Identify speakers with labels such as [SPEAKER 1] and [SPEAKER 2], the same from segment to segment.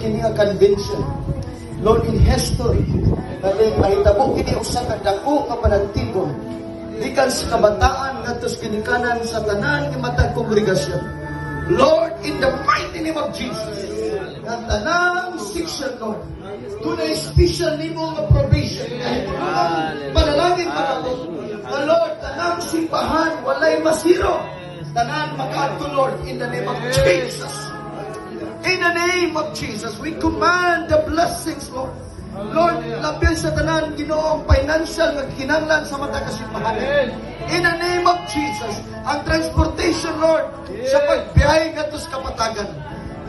[SPEAKER 1] kini nga convention. Lord, in history, nga mahitabo kini usa ka dako nga panagtipon gikan sa kabataan ngadto sa ginikanan, sa tanan nga matag kongregasyon. Lord, in the mighty name of Jesus, nga tanang section, Lord, dunay special nimo nga provision nga hinulungan panalangin makabot. Nga Lord, tanang simbahan walay masiro. Tanan makaadto, Lord, in the name of Jesus. In the name of Jesus, we command the blessings, Lord. Lord, labi sa tanan, Ginoo, ang financial nga kinanglan sa matag kasimbahan. In the name of Jesus, ang transportation, Lord, sa pagbiyahe ngadto sa Kapatagan.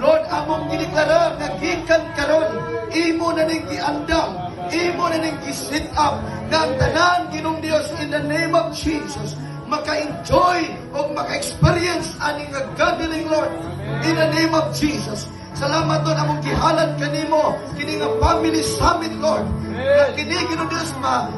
[SPEAKER 1] Lord, among gideklara nga gikan karon, imo na ning giandam, imo na ning gi-set up, nga ang tanan, Ginoong Dios, in the name of Jesus, maka-enjoy o maka-experience ani nga gathering, Lord, in the name of Jesus. Salamat, Lord, among gihalad kanimo kini nga family summit, Lord. Nga kini, Ginoong Dios,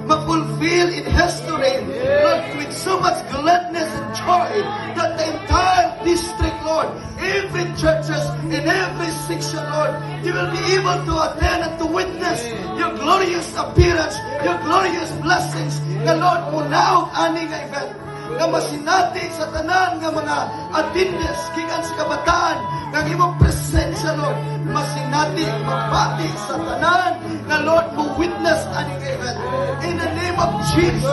[SPEAKER 1] ma-fulfill in history, Lord, with so much gladness and joy that the entire district, Lord, every churches in every section, Lord, you will be able to attend and to witness your glorious appearance, your glorious blessings. Nga Lord, munaog ani nga event nga masinati sa tanan nga mga attendees gikan sa kabataan nga ang imong presensya, Lord, masinati, mabati sa tanan nga, Lord, mo witness ani nga event in the name of Jesus.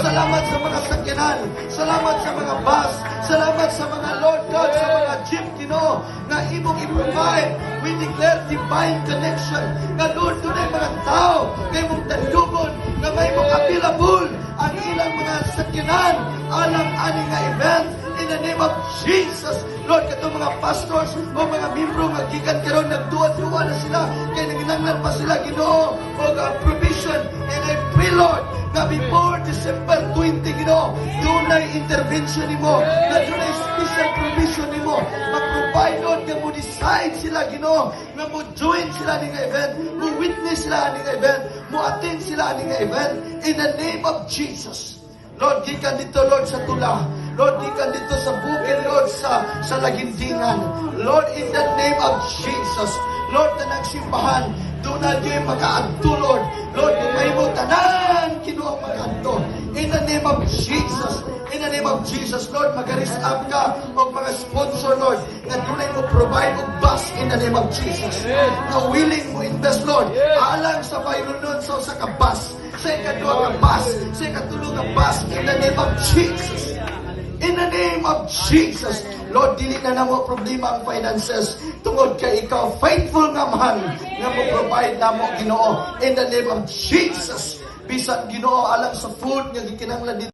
[SPEAKER 1] Salamat sa mga sakyanan, salamat sa mga bus, salamat sa mga, Lord God, sa mga jeep, Ginoo, nga imong i-provide. We declare divine connection nga, Lord, dunay mga tao nga imong tandugon nga may mong available ang ilang mga sakyanan alang ani nga event in the name of Jesus. Lord, katong mga pastors o mga membro nga gikan karon nagduwa-duwa na sila kay nanginanglan pa sila, Ginoo, og provision, and I pray, Lord, nga before December 20, Ginoo, dunay intervention nimo, nga dunay special provision nimo ma-provide, Lord, nga mo decide sila, Ginoo, nga mo join sila ni nga event, mo witness sila ni nga event, mo attend sila ni nga event in the name of Jesus. Lord, gikan dito, Lord, sa Tula. Lord, gikan dito sa bukid, Lord, sa Lagindingan. Lord, in the name of Jesus. Lord, tanang simbahan, duna gyud makaadto, Lord. Lord, kung may mo tanan, Ginoo, makaadto. In the name of Jesus. In the name of Jesus, Lord, mag-raise up ka og mga sponsor, Lord, nga dunay mo provide og bus in the name of Jesus. Nga willing mo invest, Lord, alang sa bayronon sa usa ka bus, sa ikaduha ka bus, sa ikatulo ka bus, in the name of Jesus. In the name of Jesus. Lord, dili na namo problema ang finances tungod kay ikaw faithful nga man nga mo provide namo, Ginoo, in the name of Jesus. Bisan, Ginoo, alang sa food nga gikinahanglan dito.